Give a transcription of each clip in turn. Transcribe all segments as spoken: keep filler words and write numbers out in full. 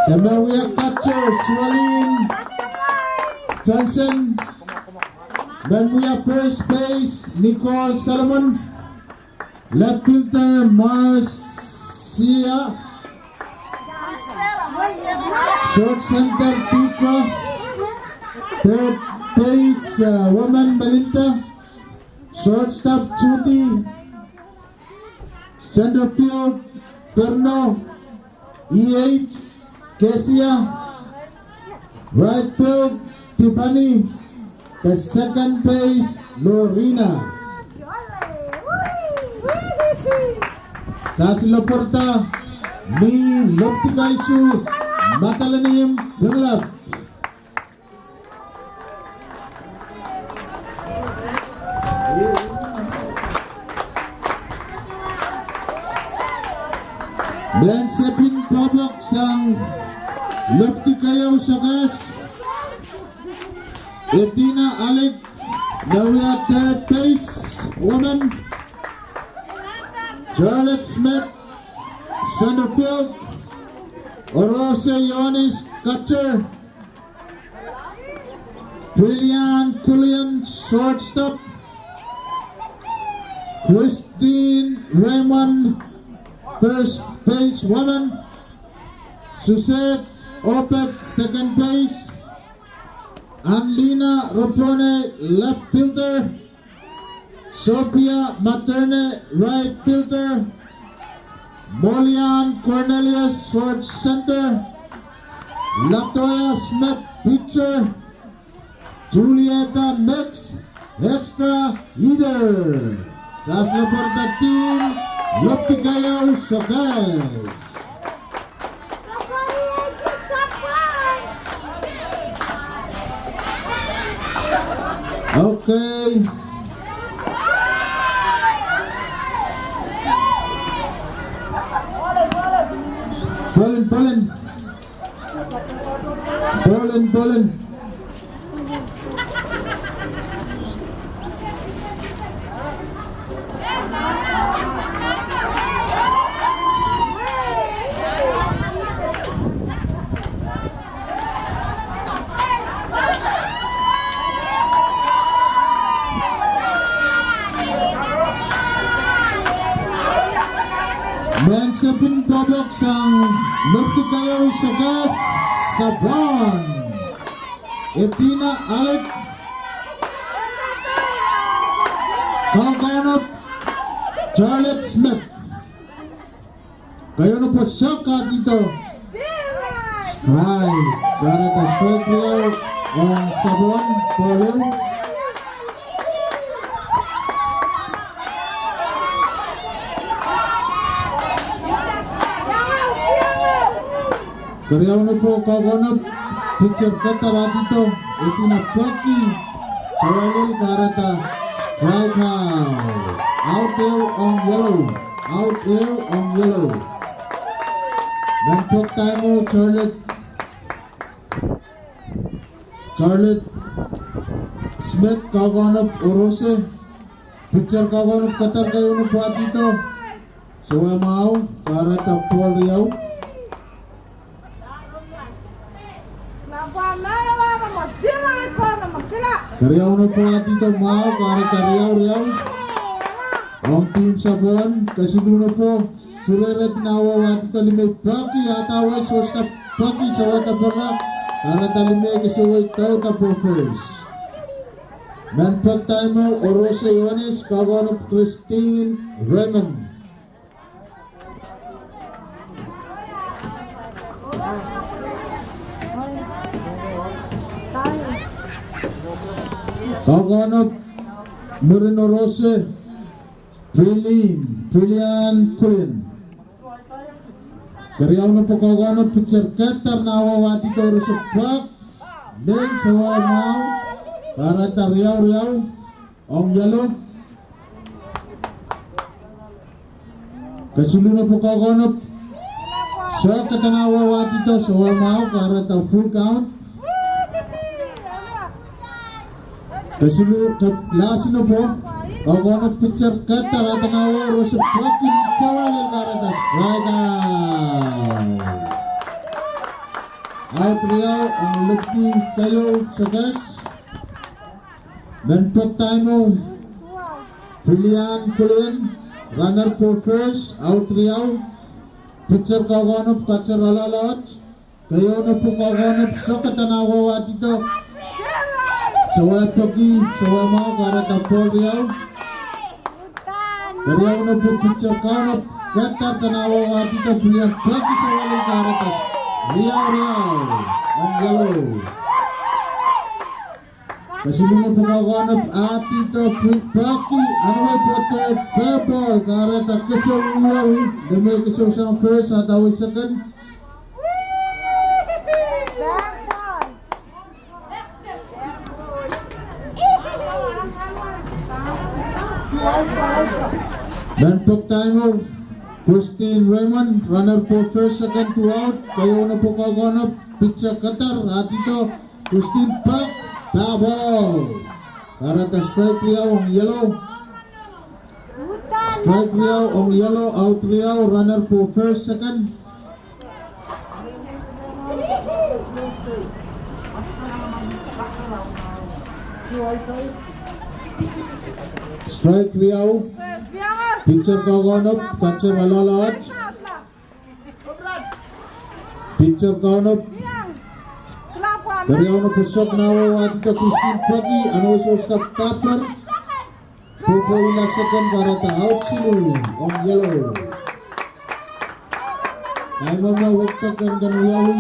Emen wia catcher, Swalin Johnson. Men wia first base, Nicole Solomon. Left fielder, Marcia. Short center, Tikra. Third base, uh, woman, Melinda. Shortstop, Judy. Center field, Perno. E H, Kesia. Right field, Tiffany. The second base, Lorena. Sasi lopwurda, ni lopdi kaisihn, Madeleine Dunlap. Mehn sepin pwopwok sang lopdi keieu sokehs, Edina Alec, me wia third base woman, Charlotte Smith, center field, Orose Ioanis, catcher, Brilliant Kulian, shortstop. Christine Raymond, first base woman. Suzette Obed, second base. Anlina Robone, left fielder. Sophia Materne, right fielder. Molian Cornelius, short center. Latoya Smith, pitcher. Julieta Mix, extra hitter. Sasi lopwurda team, lopdi keieu sokehs. Okay. Polin, polin. Polin, polin. Mehn sepin pwopwok sang lopdi keieu sokehs, Sapwon. Edina Alec, kaukaunop Charlotte Smith. Keieu nopo sehk kahdihdo. Strike. Kahrehda strike riau ong Sapwon, ball ehu. Keriau nopo kaukaunop, pitcher ketar ahdido, Edina Paki, sewalel, kahrehda strikeout. Out ehu ong yellow. Out ehu ong yellow. Mehn pwukat mo, Charlotte. Charlotte Smith, kaukaunop Orose. Pitcher kaukaunop ketar, keieu nopo ahdido. Sewemwahu, kahrehda ball riau. Keriau nopo ahdido mwahu, kahrehda riau riau. Ong team Sapwon, kesiluh nopo. Sireret nah wau ahdido limei, Paki, ahda wai, shortstop Paki, sewada pwora. Kahrehda limei, kesewei, dauda pwo first. Mehn pwukat mo, Orose Ioanis, kaukaunop Christine Raymond. Kaukaunop mwurin Orose, Brillian, Brillian Kulin. Keriau nopo kaukaunop, pitcher ketar nah wau ahdido, Orose Paki, lel, sewemwahu, kahrehda riau riau. Ong yellow. Kesiluh nopo kaukaunop. Sehk ketar nah wau ahdido, sewemwahu, kahrehda full count. Kesiluh, ke-, lasi nopo. Kaukaunop pitcher ketar ahda nah wau, Orose Paki, sewalel, kahrehda strikeout. Out riau ong Lepidi Keieu Sekes. Men poktaimo, Julian Kulian, runner for first, out riau. Pitcher kaukaunop, catcher alalaot. Keieu nopwuo kaukaunop, sohte kadahnawau, ahdido. Sewese peki, sewese mwahu, kahrehda ball riau. Keriau nopwuo, pitcher kaukaunop, kadahnawau, ahdido, pil iang peki sewese lel, kahrehda riau riau. Ong yellow. Kesiluh nopwuo kaukaunop, ahdido, pil peki, anahne pwohto, fair ball, kahrehda keseu wiawi, deme keseu sang first, adawei second. Men poktaimo, Christine Raymond, runner for first, second, two out, keieu nopwuo kaukaunop, pitcher kadar, ahdido, Christine pek, fair ball. Kahrehda strike riau ong yellow. Strike riau ong yellow, out riau, runner for first, second. Strike riau, pitcher kaukaunop, catcher alalaot. Pitcher kaukaunop. Keriau nopwuo sohte nawau, ahdido, Christine peki, anahne shortstop taper. Pwopwoula second, kahrehda out siluh ong yellow. Kaimwomwe, wekdek en ken wiawi.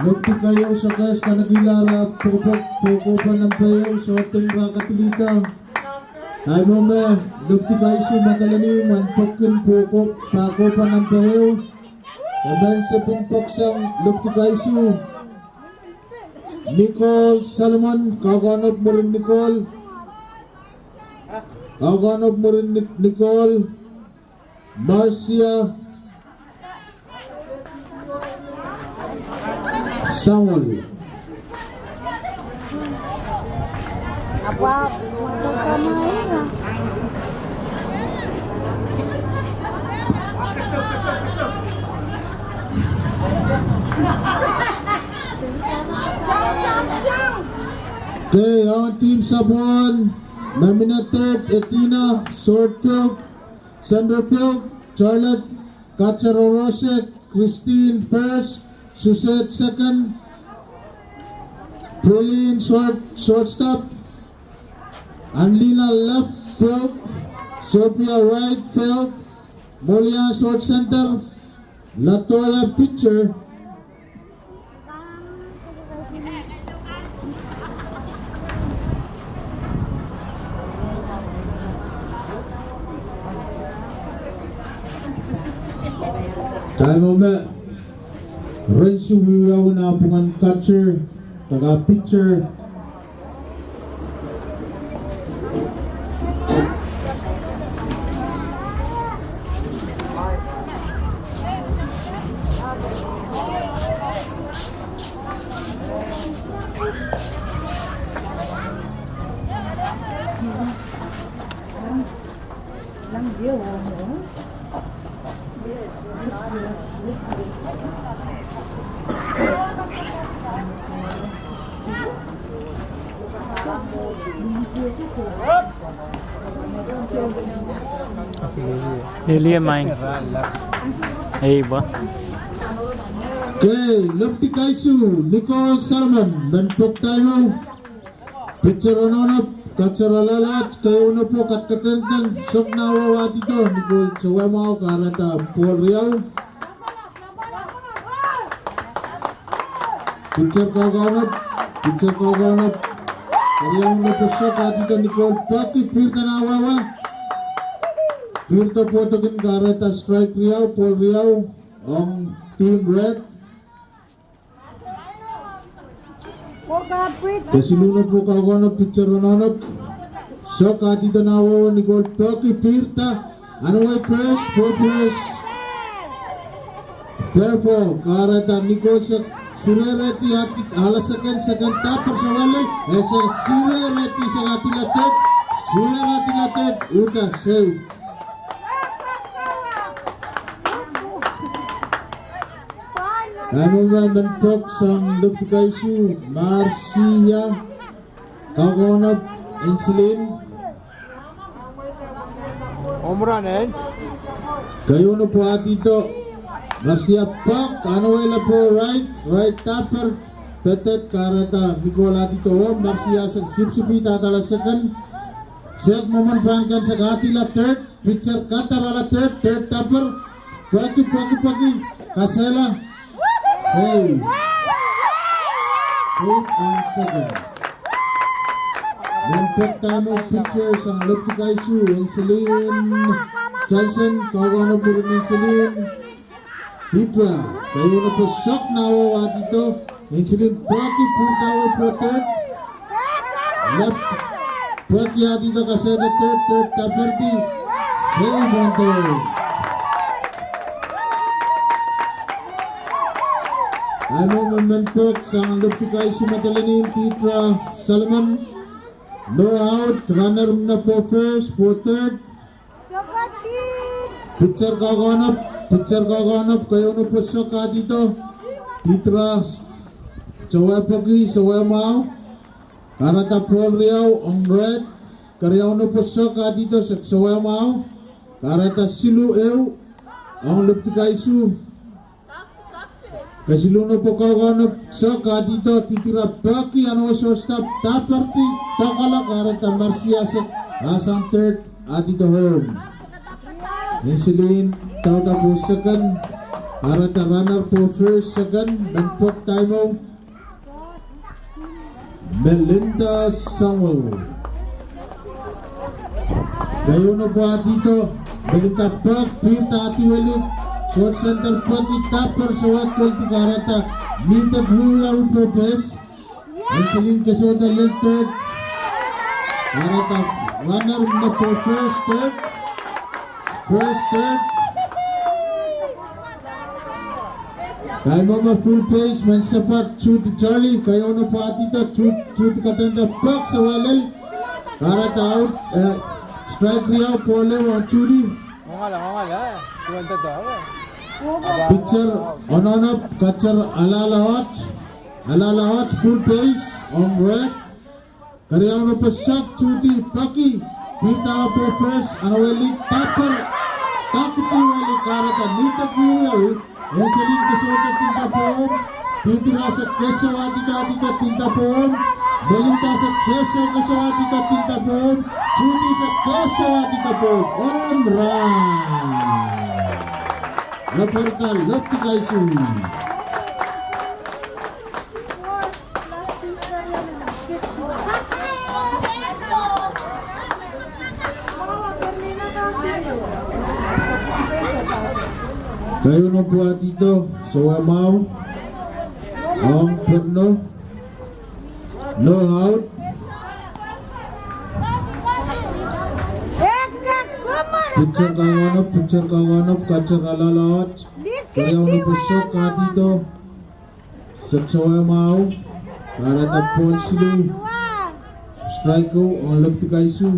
Lepidi Keieu Sekes kanekehla ara pokopok, pokopok namba ehu, sohte ra kadilihda. Kaimwomwe, Lepidi Kaisiu Madolenihmw en peki pokopok, pokopok namba ehu. Emen sepin pek sang Lepidi Kaisiu, Nicole Solomon, kaukaunop mwurin Nicole. Kaukaunop mwurin Nic-, Nicole, Marcia Samuel. Okay, ong team Sabuon, Mamina third, Edina, short field, center field, Charlotte, catcher Orosek, Christine first, Suzette second, Prilin short, shortstop, Anlina left field, Sophia right field, Molia short center, Latoya pitcher. Kaimwomwe, rensu wiawi nan pwungen catcher, kaka pitcher. Elie maing. Ei, ba. Okay, Lepidi Kaisiu, Nicole Solomon, men poktaimo. Pitcher onohnop, catcher alalaht, keieu nopwuo kadkadehde, sohte nawau, ahdido, Nicole sewese mwahu, kahrehda ball riau. Pitcher kaukaunop, pitcher kaukaunop. Keriau nopwuo sohte ahdido, Nicole peki, pihrda nawau. Pihrda pwohtokin, kahrehda strike riau, ball riau, ong team red. Kesiluh nopwuo kaukaunop, pitcher onohnop. Sohte ahdido nawau, Nicole peki, pihrda. Anahne first, fourth first. Therefore, kahrehda Nicole sek, sirerehdi ahdi, ale second, second taper sewese lel, e sek sirerehdi sek ahdi letet, sirerehdi letet, uhdahn safe. Kaimwomw men pwok sang Lepti Kaisu, Marsia Kaukaunop, Insulin. Omra nen. Keieu nopo adihdo, Marsia pwok, anawehla pwo right, right dapper, pedet kahrehda Nicole adihdo omw, Marsia sek sipsipih dahda la second. Sek mwomwen pahn ken sek adihla third. Pitcher kadarala third, third dapper. Pwehki, pwehki, pwehki. Kasehla. Save. Save on second. Men pwok dahme pitcher sang Lepti Kaisu, Insulin Johnson, Kaukaunop mwurin Insulin. Dihtra, keieu nopo sok nawe adihdo, Insulin pwehki pwurdawe pwohte. Lep, pwehki adihdo kasehda third, third dapper di. Save on third. Kaimwomw men pwok sang Lepti Kaisu, Madolenihmw Dihtra Solomon. No out, runner mne pwo first, pwo third. Pitcher Kaukaunop, pitcher Kaukaunop, keieu nopo sok adihdo. Dihtra, sowe pwehki, sowe mwahu. Kahrehda ball riau ong red. Keriau nopo sok adihdo, sek sowe mwahu. Kahrehda siluh ehu ong Lepti Kaisu. Kesiluh nopo Kaukaunop sok adihdo, Dihtra pwehki, anawehla sohte dapper di, dokola, kahrehda Marsia sek, ah sang third, adihdo home. Insulin, dauda pwo second, kahrehda runner pwo first, second, men pwok dahme Melinda Samuel. Keieu nopo adihdo, Melinda pwok, pihrda duwehli, short center pwehki dapper, sowe kweldi, kahrehda mihte wiewia uhd pwo base. Insulin kesohda lel third. Kahrehda runner mne pwo first, third. First, third. Kaimwomw full base, men sapat, Judy Charlie, keieu nopo adihdo, Judy, Judy kadehde pwok, sowe lel. Kahrehda out, eh, strike riau, ball ehu ong Judy. Pitcher, Onohnop, catcher, Alala Ot. Alala Ot, full base, ong red. Keriau nopo sok, Judy pwehki, pihrda pwo first, anawehla dapper, dapper duwehli, kahrehda mihte wiewia uhd. Insulin kesohda tilda pwohn, Dihtra sek kesoh adihdo, adihdo tilda pwohn, Melinda sek kesoh, kesoh adihdo tilda pwohn, Judy sek kesoh adihdo pwohn. Home run. Lepwelda Lepti Kaisu. Keieu nopo adihdo, sowe mwahu ong Perno. No out. Pitcher Kaukaunop, pitcher Kaukaunop, catcher Alala Ot. Keriau nopo sok adihdo. Sek sowe mwahu, kahrehda ball siluh. Strike ehu ong Lepti Kaisu.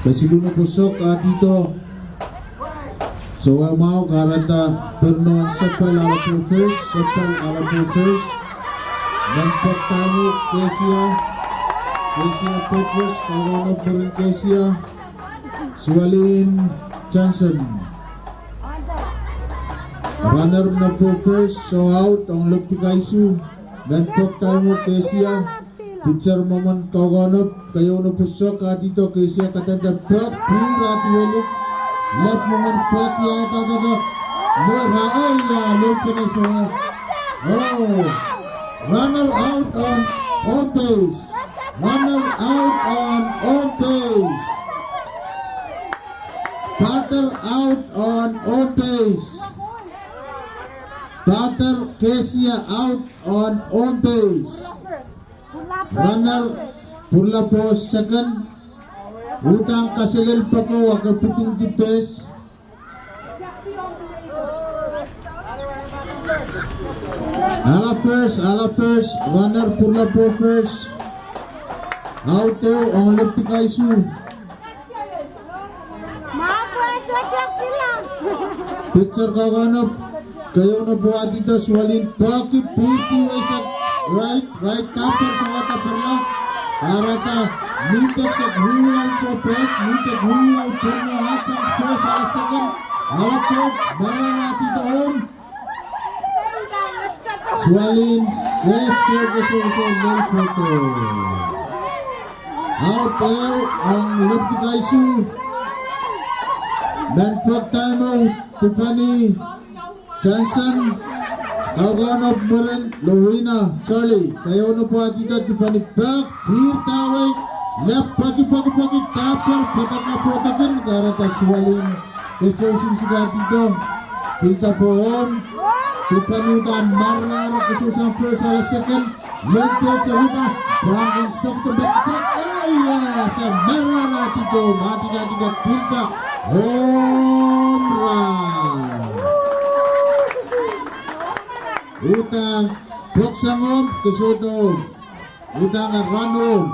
Kesiluh nopo sok adihdo. Sowe mwahu, kahrehda Perno en sapwal, ala pwo first, sapwal, ala pwo first. Men pwok dahme Kesia, Kesia Petrus, Kaukaunop mwurin Kesia. Suwalin Johnson. Runner mne pwo first, soh out, ong Lepti Kaisu. Men pwok dahme Kesia. Pitcher mwomwen Kaukaunop, keieu nopo sok adihdo, Kesia kadehde pwok, pihrda duwehli. Lep mwomwen pwok, ia, da, da, da. Lep, ia, lep pene soh. Oh. Runner out on home base. Runner out on home base. Batter out on home base. Batter Kesia out on home base. Runner pwurala pwoh second. Udahn kaselel pako, ah ke pwutingdi base. Ala first, ala first, runner pwurala pwoh first. Out ehu ong Lepti Kaisu. Pitcher kakaun, keieu nopo ahdido suwalin peki, pirdi wei sek right, right dapper, sawa dapper la. Kahrehda mihte sek wiwiawi pwo first, mihte sek wiwiawi pwo, ahnsou first, ala second, ala third, marahn ahdido home. Suwalin kesou, kesou, kesou, lel pwoto. Out ehu ong Lepidi Kaisu. Men pwek daimou, Tiffany Johnson. Kakaun mwurin Lorena Charlie. Keieu nopo ahdido Tiffany pek, pirda wei, lep peki, peki, peki, dapper, padahk nan pwohtokin, kahrehda suwalin kesou siksik ahdido. Pilda pwo home. Tiffany uhdahn marahn, kesou sang first, ala second. Lel third, se uhdahn pahn kak sokte pek sek. Eia, se marahn ahdido, ahdido, ahdido, pilda home run. Uhdahn pwek sang home, kesou doh home. Uhdahn run home.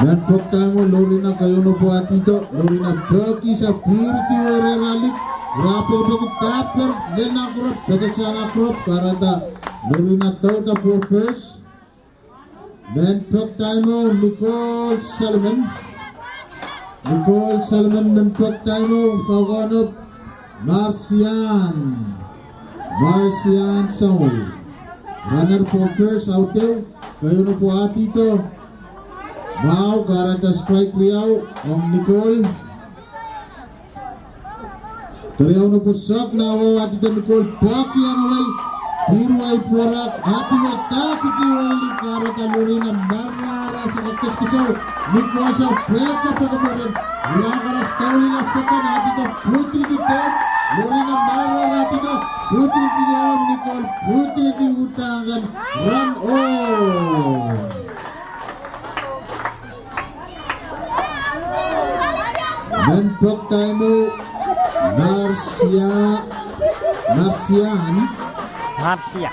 Men pwek daimou, Lorena keieu nopo ahdido, Lorena peki, se pirdi wei rehrail, ra peki, peki dapper, lel nan kurop, pete sang nan kurop, kahrehda Lorena dohda pwo first. Men pwek daimou, Nicole Solomon. Nicole Solomon, men pwek daimou, kakaun Marcian. Marcian Samuel. Runner pwo first, out ehu, keieu nopo ahdido. Mwahu, kahrehda strike riau ong Nicole. Keriau nopo sok, nawau ahdido Nicole peki, ahn wei, pir wei pworak, ahdiwei, dahkiti wei lih, kahrehda Lorena marahn ahdido, keskeso, Nicole sang pwehki pwehki pwehki, ira koaros doulila second, ahdido pwutikiti third, Lorena marahn ahdido pwutikiti home, Nicole pwutikiti, uhdahn run home. Men pwek daimou, Marcia, Marcian. Marcia.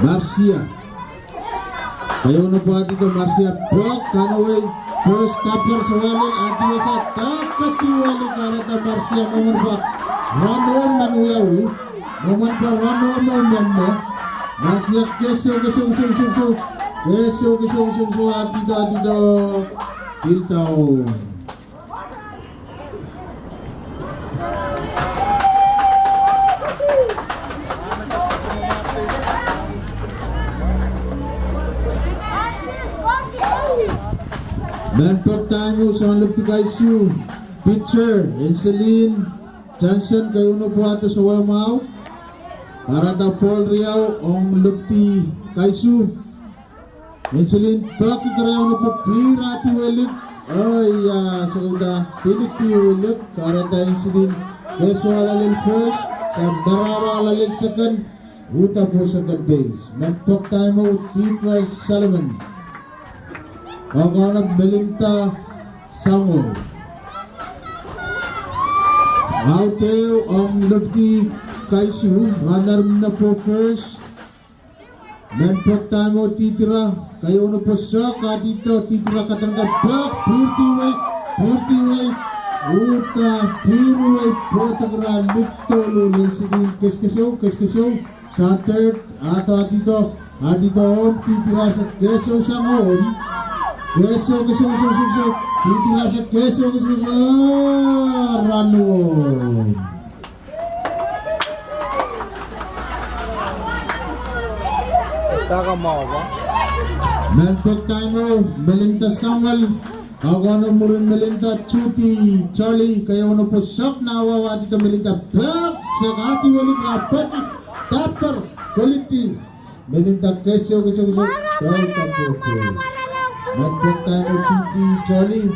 Marcia. Keieu nopo ahdido Marcia pek, kanowei, first dapper, sawa lel, ahdiwei, se dahkiti wei lih, kahrehda Marcia mwomwen pwe run home men wiawi. Mwomwen pwe run home men me. Marcia kesou, kesou, kesou, kesou. Kesou, kesou, kesou, kesou, ahdido, ahdido. Pilda home. Men pwek daimou, sang Lepidi Kaisu. Pitcher, Enselin Johnson, keieu nopo ahdido, sawa mwahu. Kahrehda ball riau ong Lepidi Kaisu. Enselin peki, keriau nopo pir, ahdiwei lih. Eia, se uhdahn pilidi wei lih, kahrehda Enselin kesou, ala lel first, se marahn ala lel second, uhda pwo second base. Men pwek daimou, Deidre Solomon. Kakaun Melinda Samuel. Out ehu ong Lepidi Kaisu, runner mih nan pwo first. Men pwek daimou, Deidre, keieu nopo sok, ahdido, Deidre kadangadan pek, pirdi wei, pirdi wei, uhdahn pir wei, pwohtok ira lih douluhl, Enselin keskeso, keskeso, sang third, ahdo ahdido, ahdido home, Deidre sang kesou sang home. Kesou, kesou, kesou, kesou, kesou, Deidre sang kesou, kesou, kesou, ah, run home. Men pwek daimou, Melinda Samuel. Kakaun mwurin Melinda, Judy Charlie, keieu nopo sok, nawau ahdido, Melinda pek, se ahdiwei lih, ra peki, dapper, kolidi. Melinda kesou, kesou, kesou, dapper. Men pwek daimou, Judy Charlie.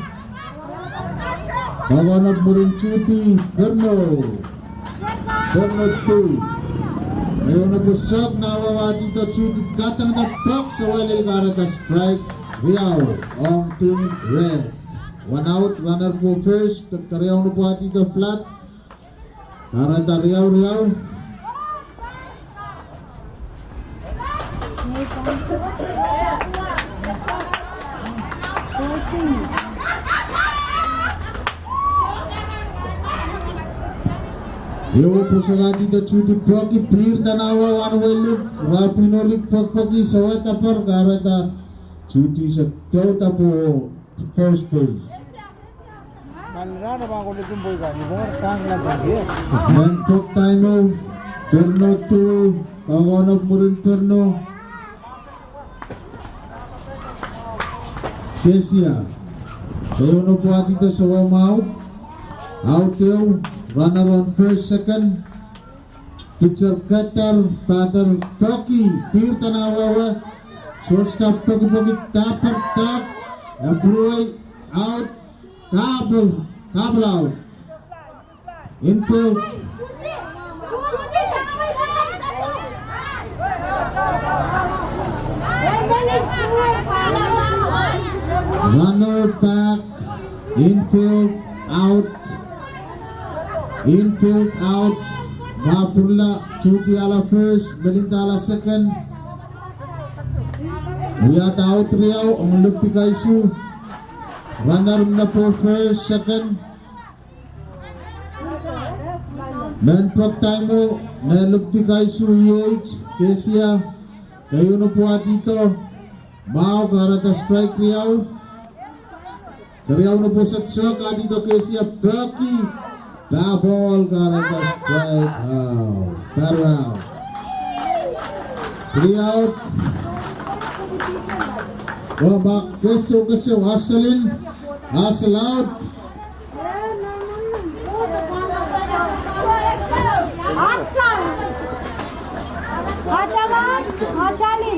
Kakaun mwurin Judy, Berno. Berno Dewey. Keieu nopo sok, nawau ahdido, Judy kadangadan pek, sawa lel, kahrehda strike riau ong team red. One out, runner pwo first, keriau nopo ahdido flat. Kahrehda riau, riau. Ehu pwuhk sehse kahrehda Judy peki, pihr dahn awa, wahn wei lik, rapino lik pekipeki, seweda pwuhk kahrehda Judy se dou dahpw first base. Mehn pwuhk daimo, Perno Dewey, kawehwe mwurin Perno. Kesia, ehu nopo ahdi de sewemwahu. Out ehu, runner on first, second. Pitcher keder, batter peki, pihr dahn awa, shortstop pekipeki, dahper dak, e pwurehng out, kabel, kabel out. Infield. Runner back, infield out, infield out. Mah pwurala, Judy ale first, Melinda ale second. Wiahda out riau ong lepdi kaisuh. Runner nepo first, second. Mehn pwuhk daimo, nan lepdi kaisuh E H, Kesia, keieu nopo ahdi de mwahu kahrehda strike riau. Keriau nopo sehse kahrehda Kesia peki, pahpwal kahrehda strike out. Batter out. Three out. Wahpak keseu keseu, Arselin. Arsel out. Arsel. Arsel. Arsel.